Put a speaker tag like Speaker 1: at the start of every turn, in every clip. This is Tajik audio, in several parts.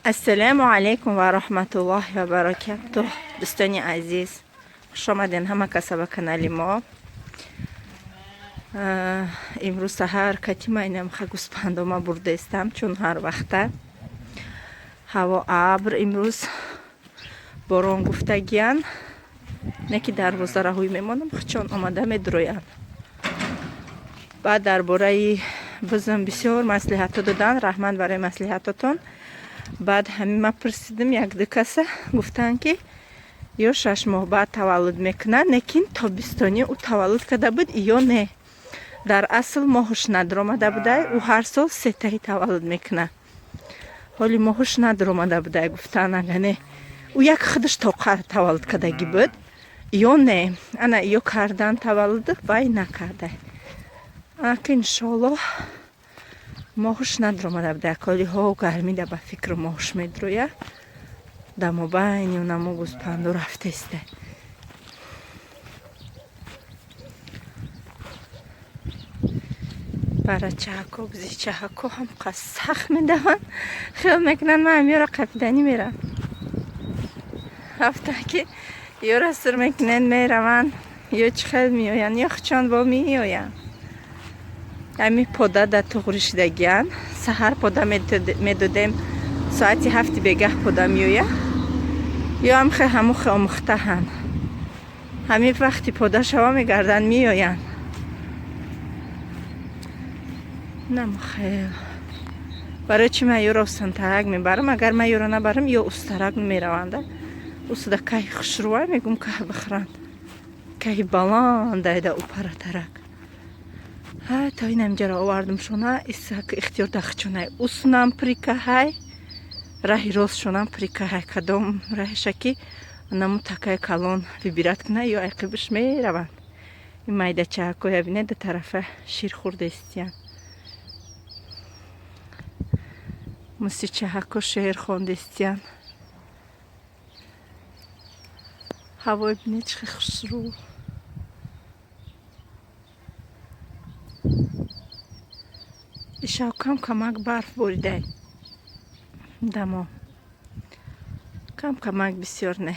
Speaker 1: Ассалому алайкум ва раҳматуллоҳи ва баракатуҳ. Дӯстони азиз, хуш омаден ҳама каса ба канали мо. Имрӯз саҳар катима инамха гӯспандома бурдаистам, чун ҳар вақта ҳаво абр, имрӯз борон гуфтагиян, не ки дарвозара ҳуй мемонам, чон омада медуроянд. Баъд дар бораи бизм бисёр маслиҳатҳо додан, раҳмат барои маслиҳатотон. Баъд ҳамин ма пурсидим якду каса, гуфтанд, ки ё 6 моҳ баъд таваллуд мекунад, лекин тобистонӣ ӯ таваллуд карда буд ё не. Дар асл моҳуш надромада будай, ӯ ҳар сол сетаи таваллуд мекунад. Ҳоли моҳуш надромада будай, гуфтанд, ага не. Ӯ як худаш тоқа таваллуд кардагӣ буд ё не. Ана ё кардан таваллуд, вай накардай. Анака иншоаллоҳ моҳуш надромада буда. Колиҳо гармида ба фикру моҳуш медроя. Дар мобайни унамо гӯспанду рафтаиста. Барачаҳако, бизичаҳако ҳам сахт медаванд. Хиёл мекунанд ман ҳамёра қапиданӣ мерам. Рафта ки ёра сир мекунанд, мераванд, ё чӣ хел меоянд, ё хучон бо меоянд. Ҳами пода да туғри шидагиян. Саҳар пода медодем, соати 7-и бегаҳ пода меоя. Ё ҳам хе ҳаму хе омӯхтаҳанд. Ҳамин вақти пода шава мегарданд, меоянд. Намхел. Барои чӣ ман ёро устантарак мебарам? Агар ман ёро набарам, ё устарак мераванда. Усуда кайи хушрӯвай, мегум, каҳ бихӯранд. Кайи баландайда ӯ паратарак. То инамҷаро овардамшона, исак ихтиёр дахчонай. Уснам прикаҳай, раҳи ростшонам прикаҳай. Кадом раҳиша ки наму такаи калон выбирать кунад, ё айқибиш мераванд. Ин майдачаҳакоя бинед, ду тарафа шир хӯрда истиянд. Мусичаҳако шеър хонда истиянд. Ҳавои бинед чӣ хел хушрӯ. Ишав кам камак барф боридай. Дамо. Кам камак, бисёр не.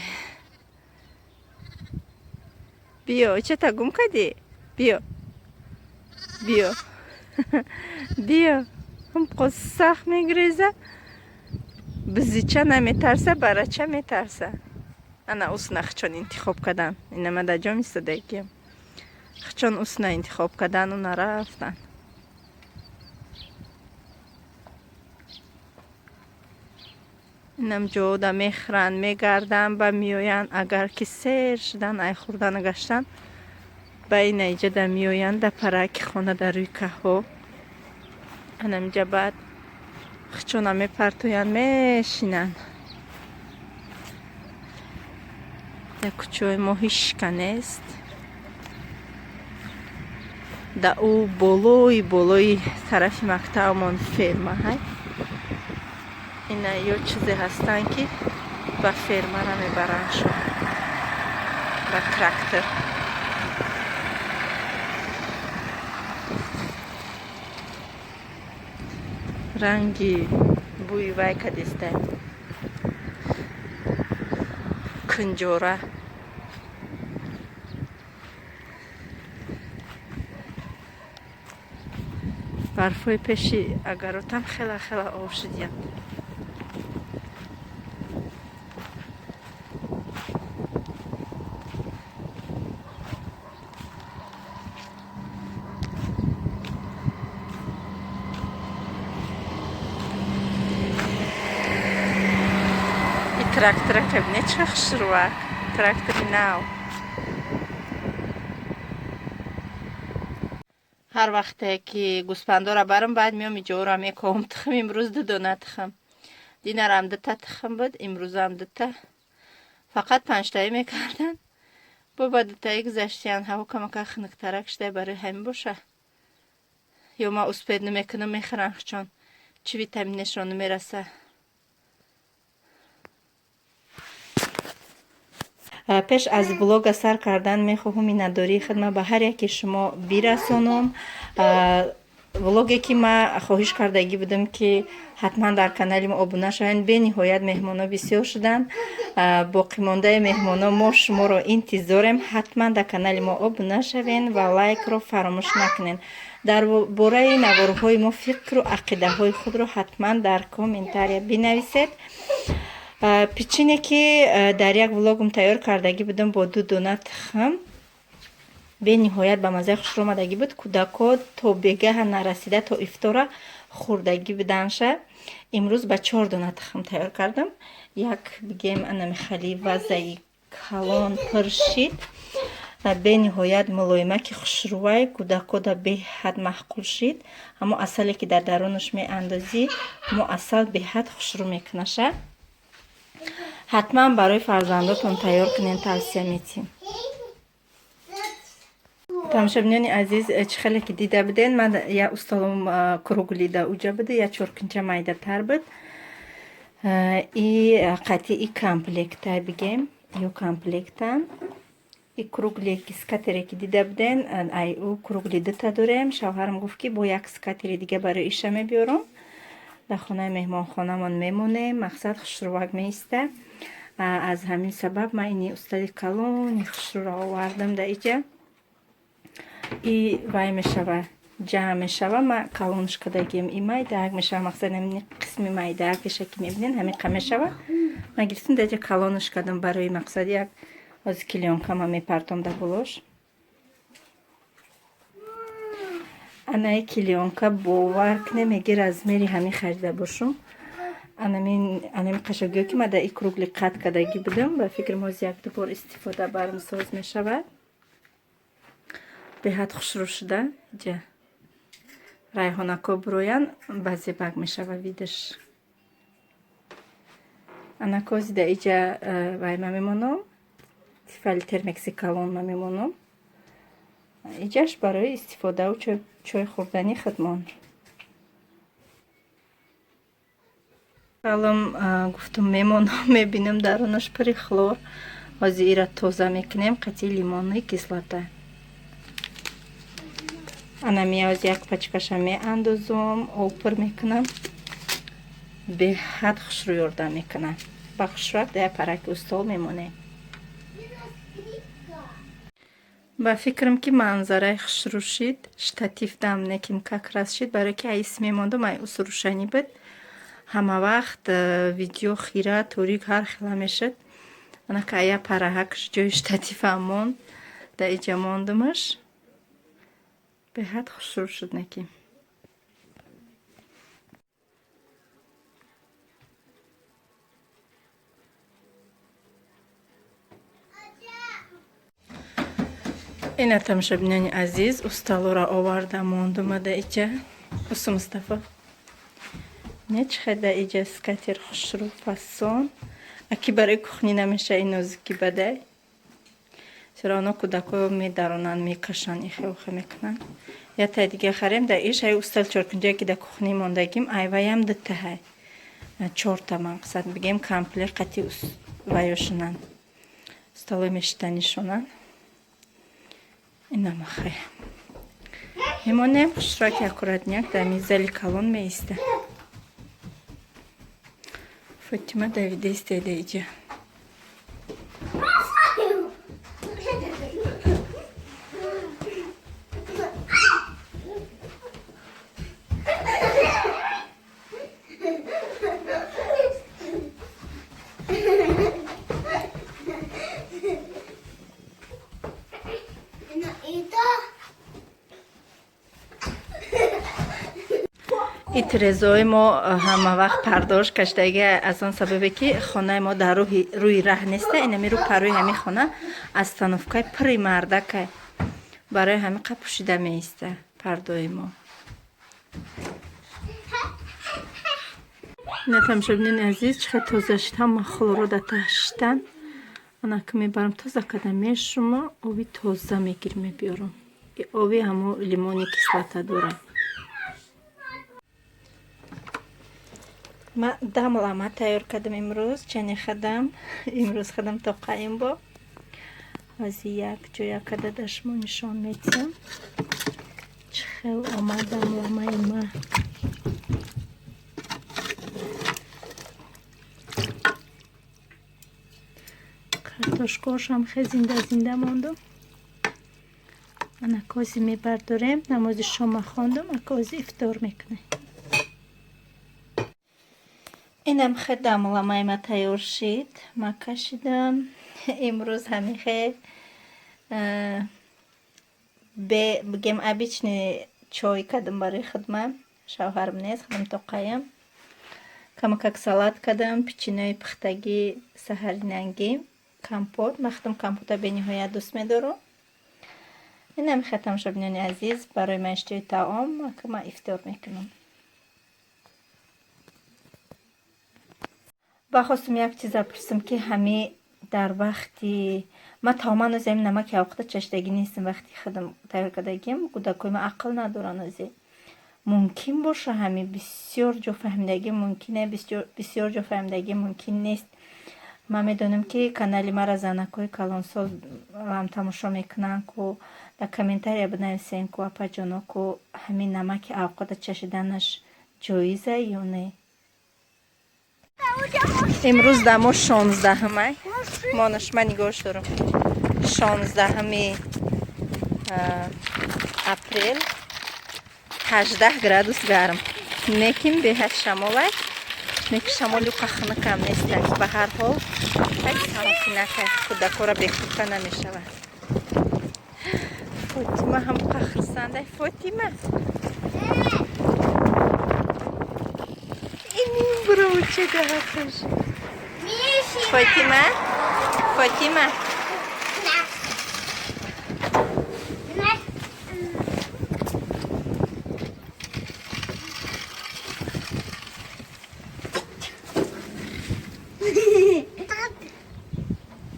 Speaker 1: Биё, чата гум кардӣ? Биё. Биё. Биё. Ҳамқо сахт мегиреза. Бизича наметарса, барача метарса. Ана усна хчон интихоб кардан. Инама дар ҷом истодагиям. Хчон усна интихоб кардану нарафтанд. Инам ҷода мехӯранд, мегарданд, ба меоянд. Агар ки сер шудан, ай хӯрдану гаштан, ба ина иҷада меоянд, дар параки хона, дар рӯи каҳҳо. Анамиҷа баъд хчона мепартоянд, мешинанд. Дар кӯчаҳои мо ҳишка нест. Да ӯ болои болои тарафи мактабамон ферма ҳай. Ина ё чизе ҳастанд, ки ба фермара мебарандшон ба трактор. Ранги бӯи вай кадиста. Кунҷора. Барфҳои пеши агаротам хела хела об шудиянд. И трактора кабине чӣ хушрӯвак. Трактори нав. Ҳар вақте ки гӯспандора барам, баъд меом иҷора мекоҳам тухм. Имрӯз ду дона тухм. Динарам дута тухм буд, имрӯзам дута. Фақат панҷтаӣ мекарданд. Бо ба дутаи гузаштиянд. Ҳаво камака хунуктарак шуда, барои ҳамин боша. Ё ман успеть намекунам, мехӯрам чон чӣ витаминешон намераса. Пеш аз блога сар кардан мехоҳам миннатдории худма ба ҳар яке шумо бирасонам. Влоге ки ма хоҳиш кардагӣ будам, ки ҳатман дар канали мо обуна шавед, бениҳоят меҳмоно бисёр шуданд. Боқимондаи меҳмоно, мо шуморо интизорем. Ҳатман дар канали мо обуна шавен ва лайкро фаромӯш накунед. Дар бораи наворҳои мо фикру ақидаҳои худро ҳатман дар комментария бинависед. Печенье ки дар як влогум тайёр кардагӣ будам бо ду дона тухм, бениҳоят ба маззаи хушрӯ омадагӣ буд. Кӯдако то бегаҳа нарасида, то ифтора хӯрдагӣ буданша. Имрӯз ба чор дона тухм тайёр кардам. Як бигем, анами хали вазаи калон пур шид. Бениҳоят мулоимаки хушрӯвай, кӯдакода беҳад маъқул шид. Ҳамо асале ки дар дарунаш меандозӣ, ҳамо асал беҳад хушрӯ мекунаша. Ҳатман барои фарзандотон тайёр кунен, тавсия метиҳем. Тамошобинони азиз, чӣ хеле ки дида буден, ман я устолом круглый да уҷа буда, я чоркунча майдатар буд. И қатъи и комплекта бигем, ё комплектан. И круглый ки скатере ки дида буден, ай ӯ круглый дута дорем. Шавҳарам гуфт, ки бо як скатери дига барои иша мебиёрам. Дар хонаи меҳмонхонамон мемонем, мақсад хушрӯвак меиста. Аз ҳамин сабаб ман ини устали калони хушрӯро овардам дар иҷа. И вай мешава, ҷамъ мешава, ма калонш кардагием, и майдаак мешава, мақсад ҳамин қисми майдаакеша ки мебинен, ҳамин қа мешава. Ман гирифтам, дар иҷа калонш кардам барои мақсад як ҳозир клеёнка ма мепартом дар болош. Анаи клеёнка, бовар кунем, меги размери ҳамин харида бошум. Анами қашагиё ки ма дар и круглый қат кардагӣ будам, ба фикрам ҳозир як ду бор истифода барм, соз мешавад. Беҳад хушрӯ шуда, иҷа райҳонако буроян, базебак мешава видаш. Анакози дар иҷа вай ма мемонам, Тефали термекси калон ма мемонам. Иҷаш барои истифодаву чой хӯрдани худмон. Алам гуфтум, мемонам, мебинам, дарунаш пури хлор. Ҳозир ира тоза мекунем қатъи лимонный кислота. Ана миёз як пачкаша меандозум, об пур мекунам. Беҳад хушрӯ ёрдам мекунам. Ба хушрӯак дар параки устол мемонем. Ба фикрам, ки манзараи хушрӯ шид, штатив дам неким как раз шид, барое ки аис мемондум, ай ус рӯшанӣ буд. Ҳама вақт видео хира, торик, ҳар хела мешуд. Анака ая параҳакш ҷои штативам монд, дар иҷа мондумаш. Беҳад хушрӯ шуд неки. Ина, тамошобинони азиз, усталоро оварда мондума дар иҷа. Усу Мустафо. Не чихе дар иҷа скатер хушрӯ фасон. Аки барои кухня намеша, ин нозуки бадай. Чаро оно кӯдако медаронанд, мекашанд, ихе-ухе мекунанд. Ятай дига харем, дар иш ай устал чоркунҷае ки дар кухня мондагим, айваям дутаҳай. Чорта мақсад бигем, комплект қати ваёшунанд. Столои мешитанишонанд. Инамахай. Мемонем хушрӯаки аккуратняк дар мизали калон меиста. Фотима давида истода иҷа. И тирезаҳои мо ҳама вақт пардош кашидаги, аз он сабабе ки хонаи мо дар рӯи раҳ неста, инами рӯ парои ҳамин хона остановкаи пури мардакай. Барои ҳамин қа пӯшида меиста пардои мо. Ина, тамошобинони азиз, чӣ хел тоза шид, ҳама хлоро дар таҳ шиштан. Анаки мебарам, тоза карда мешумо, оби тоза мегирим, мебиёрам. Оби ҳамо лимонный кислота дорад. Ма дамлама тайёр кардам имрӯз, чане хадам. Имрӯз хадам тоқаим бо. Ҳозир як ҷоя карда дар шумо нишон медиҳам. Чӣ Хел омадам ламаи ма. Картошкошам хе зинда зинда мондум. Ана кози мебардорем, намози шома хондум, а кози ифтор мекунем. Инам хе дамламаи ма тайёр шид, ма кашидам. Имрӯз ҳамихе бигем обычный чой кардам барои хидмат. Шавҳарам нест, худам тоқаям. Камакак салат кардам, печеньеи пухтагӣ саҳаринангӣ, компот. Ман худам компота бениҳоят дӯст медорам. Инам хе тамошобинони азиз, барои ман иштиҳои таом, ки ман ифтор мекунам. Ба хостум як чиза пурсам, ки ҳами дар вақти ман таоман озем намаки авқата чашидагӣ нестам, вақти худам тайёр кардагим, кӯдакои ман ақл надоранд озе. Мумкин боша ҳами бисёр ҷо фаҳмидагӣ мумкине, бисёр ҷо фаҳмидагӣ мумкин нест. Ман медонам, ки канали мара занакҳои калонсол ҳам тамошо мекунанд, ку дар комментария бинависен, ку апаҷоно, ку ҳамин намаки авқота чашиданаш ҷоиза ё не. Имрӯз дамо 16-ҳамай. Монаш ман нигоҳш дорам. 16-ҳами апрел, 18 градус гарм. Неким беҳад шамолай. Неки шамоли қахнакам нестак. Ба ҳар ҳол салқинакай, кӯдакора бекурта намешавад. Фотима ҳам қахрсандай. Фотима. Инин бровча даҳаташ. Фотима? Фотима?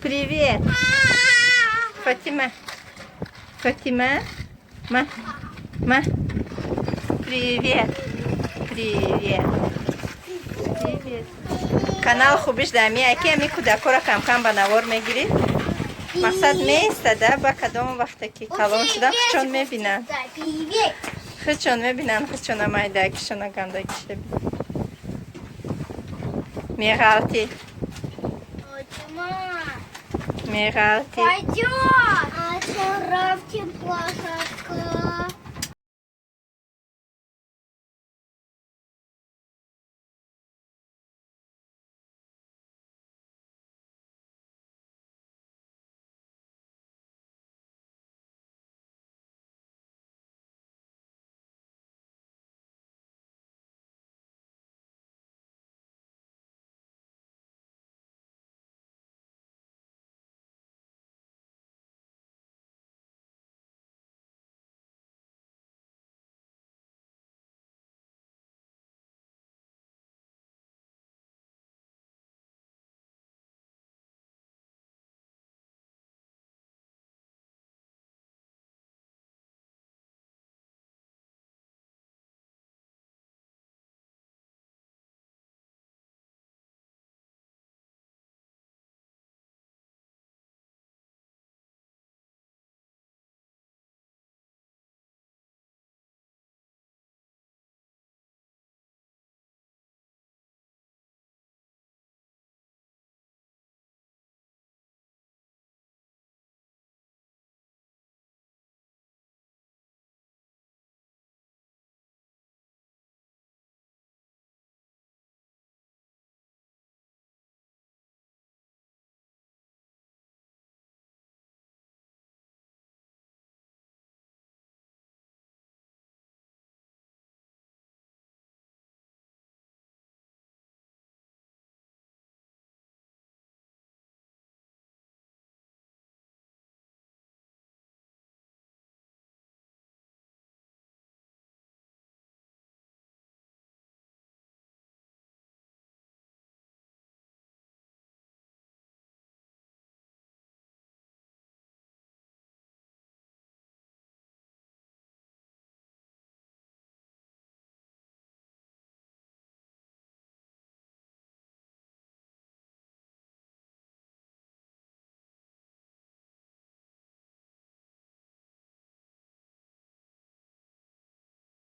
Speaker 1: Привет. Фатима. Фатима. Ма. Ма. Привет. Привет. Привет. Канал хубиш дами, аки ами кӯдакора кам-кам ба навор мегирӣ. Мақсад меистада, ба кадом вақте ки калон шудан хучон мебинанд. Хучон мебинанд, хучона майдакишона гандакиша. Меғалти. Меғалти.
Speaker 2: Пойдет. А лошадка.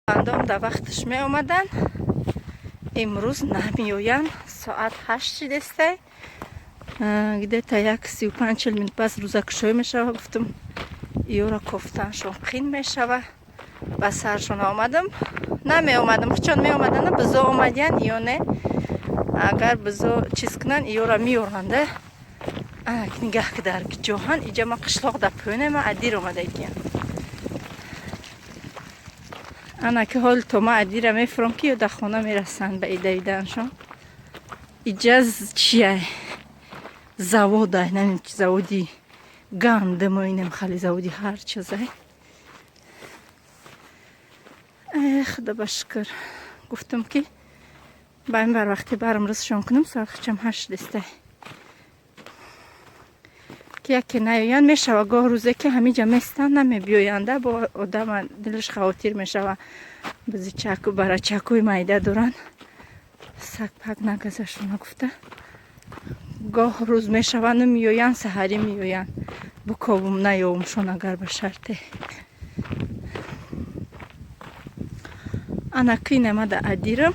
Speaker 1: Гӯспандом дар вақташ меомаданд, имрӯз намеоянд. Соат 8 шидестай, где-то як 35-40 минут пас рӯзакушоӣ мешава. Гуфтам, иёра кофтаншон қин мешава. Ба саршон омадам, намеомадам, чон меомадана, бизо омадиян ё не. Агар бизо чиз кунанд, иёра меоранда. Анак нигаҳ ки дар ҷоҳан. Иҷа ма қишлоқ да пӯнема, адир омадагиям. Ана ки ҳол то ма адира мефурам, ки ё дар хона мерасанд ба идаидааншон. Иҷа чия, завода, намедонам чи, заводи гандимо, инам хали заводи ҳар чизай. Худо ба шукр, гуфтам, ки ба ин барвақти барам рӯзшон кунам. Соат хичам 8 дестай, ки яке наёянд мешава. Гоҳ рӯзе ки ҳамиҷа местанд, намебиёянда, бо одама дилаш хавотир мешава. Бизичаку барачакуи майда доранд, саг пак нагазашона гуфта. Гоҳ рӯз мешаванду меоянд, саҳарӣ меоянд, буковум, наёвумшон агар ба шарте. Ана кинамада адирам,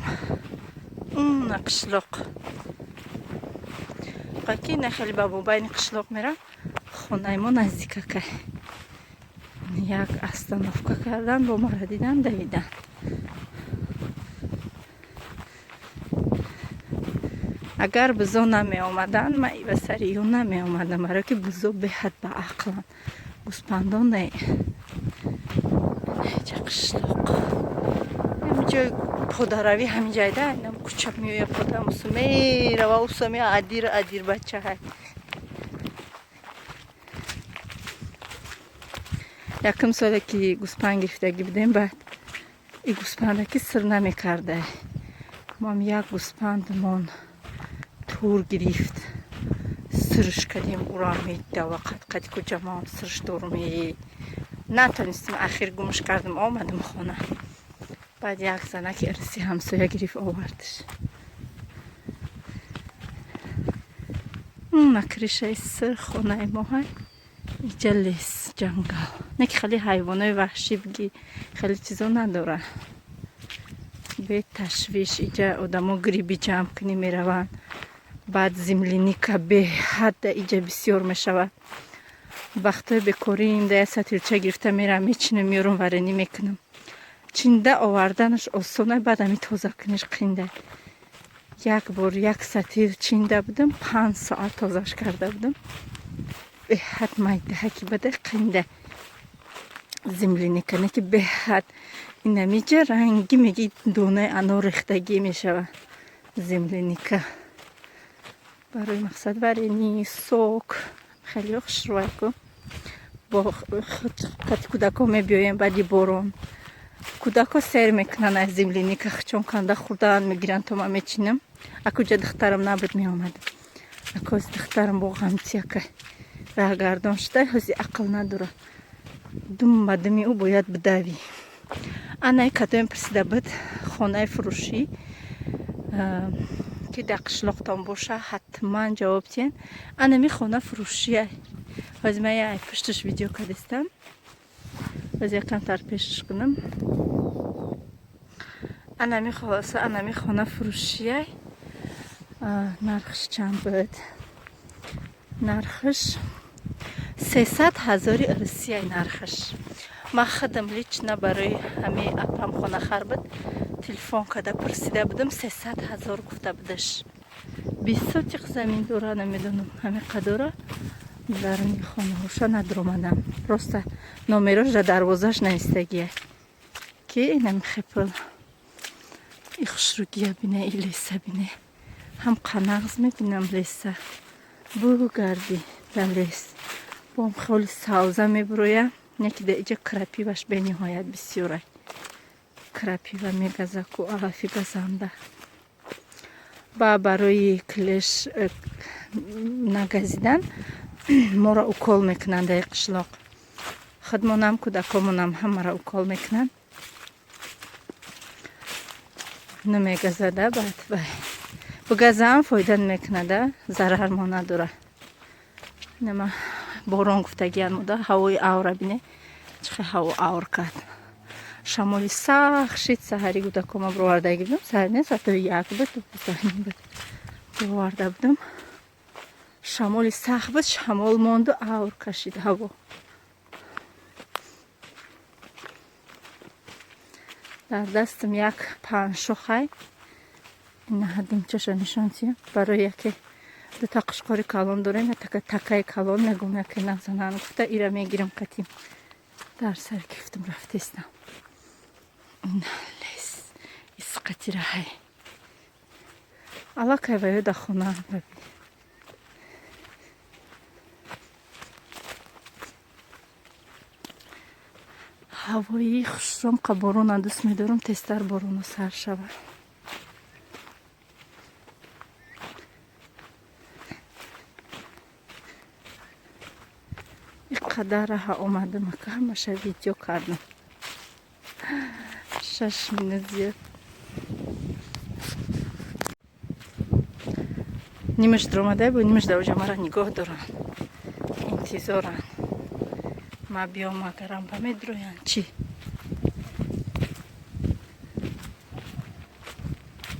Speaker 1: уна қишлоқ ки на хеле ба мобайни қишлоқ мерам, хонаи мо наздикакай. Як остановка кардан, бо мара дидан, давидан. Агар бизо намеомаданд, ма ба сари ё намеомадам, барое ки бизо беҳад ба ақланд, гӯспандон не. Ҷа қишлоқ, ҷои подаравӣ ҳамин ҷайда, инам кӯча меоя, пода усу мерава, усу ме адир, адир бачаҳай. Якум соле ки гӯспанд гирифтагӣ будем, баъд и гӯспанда ки сир намекарда, мам як гӯспандмон тур гирифт, сирш кардем, ура медава қад-қади кӯчамон сирш дорме, натонистем, ахир гумш кардем, омадем хона. Баъд як занаки ирси ҳамсоя гирифт, овардш. На крышаи сир хонаи моҳай. Иҷа лес, ҷангал, не ки хеле ҳайвонои ваҳшӣ бигӣ, хеле чизо надора. Беташвиш иҷа одамо гриби ҷамъ кунӣ мераванд. Баъд земляника беҳадда иҷа бисёр мешавад. Вақтҳои бекорим да як сатилча гирифта мерам, мечинам, меёрам, варенӣ мекунам. Чинда оварданаш осона, баъд ами тоза куниш қинда. Як бор як сатил чинда будам, 5 соат тозаш карда будам. Беҳад майдаҳаки бада, қинда земляника, не ки беҳад инамиҷа ранги меги донаи анор рехтагӣ мешава. Земляника барои мақсад варенье, сок хеле хушрӯайку. Бо қати кӯдакҳо мебиёем, баъди борон кӯдакҳо сер мекунанд аз земляника, чон канда хӯрдаанд мегиранд, то ман мечинам. Акуҷа духтарам набуд, меомадам. Акоз духтарам бо ғамтияка раҳгардон шуда, ҳози ақл надорад, дум ба думи ӯ бояд бидавӣ. Анаи кадоем пурсида буд, хонаи фурӯшӣ ки дар қишлоқтон боша, ҳатман ҷавоб диҳен. Анами хона фурӯшия. Ҳози ман я пушташ видео кардистам, ҳози якамтар пешаш кунам. Анами хулоса, анами хона фурӯшия. Нархш чанд буд? Нархш 300 000 русия нархш. Ман худам лично барои ҳамаи апам хонахар буд, телефон карда пурсида будам, 300 000 гуфта будаш. 20 сотиқ замин дора, намедонам, ҳамин қадора. Даруни хонаҳоша надуромадам, просто номерош дар дарвозаш навистагия, ки инами хепл и хушругия бине, и леса бине, ҳам қанағз мебинам. Леса бугарди, дар лес бом хеле савза мебуроя, не ки дар иҷа крапиваш бениҳоят бисёрай, крапива мегазаку, алафи газанда. Ба барои клещ нагазидан моро укол мекунанд дар қишлоқ, худмонам, кӯдакомонам, ҳамаро укол мекунанд, намегазада. Баъд вай бугазаам фоида намекунада, зарар мо надора. Нама борон гуфтагиян муда, ҳавои авра бине, чӣ хел ҳаво авр кард. Шамоли сахт шид саҳари, гудакома бировардаги будам. Саҳари не, соати 1 буд, 12 буд, бироварда будам. Шамоли сахт буд, шамол монду, авр кашид ҳаво. Дар дастам як панҷшохай, ина думчаша нишон тиям. Барои яке дута қушқори калон дорем, така такаи калон мегум, яке назанан гуфта, ира мегирам қатим. Дар сар гирифтам, рафтестам. Ина лес исқатираҳай, аллакай ваё да хона. Ҳавои хушром қа, борона дӯст медорам, тезтар бороно сар шавад. Иқадар раҳа омадам, ака, ҳамаша видео кардам, 6 минут зиёд. Нимаш даромадай бо нимаш дар оҷа мара нигоҳ доранд, интизоранд, ма биём, агарам ба медроянд чӣ.